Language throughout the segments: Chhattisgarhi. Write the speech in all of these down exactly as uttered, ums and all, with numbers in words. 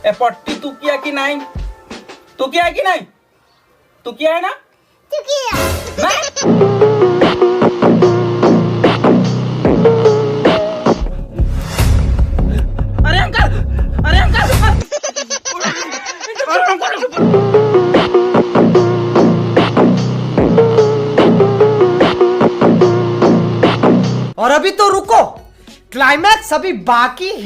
ए पट्टी तू किया कि नहीं? तू किया है कि नहीं? तू किया है ना? तू किया। मैं? अरे अंकल, अरे अंकल, अरे अंकल। और अभी तो रुको, क्लाइमैक्स अभी बाकी है।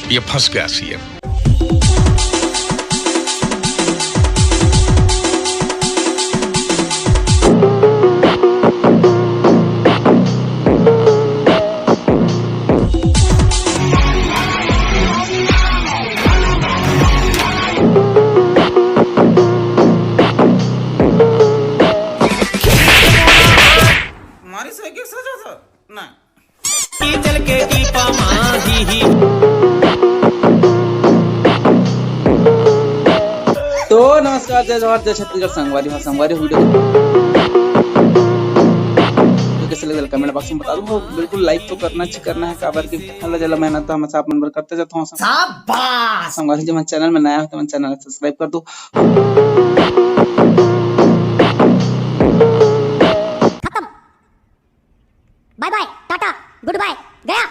ये फंस गया सीएम। मारी साइकिल सजा था ना। तो नमस्कार, जय जोहार, जय छत्तीसगढ़। संगवारी हो, संगवारी हो, वीडियो कैसे लगे कमेंट बॉक्स में बता दो। बिल्कुल लाइक तो करना च करना है, काबर के हल्ला जला मेहनत तो हमेशा आप मन बर करते जाता हूँ। संगवारी जो मैं चैनल में नया हो तो मैं चैनल सब्सक्राइब कर दो। खत्म। बाय बाय, टाटा, गुड बाय, गया।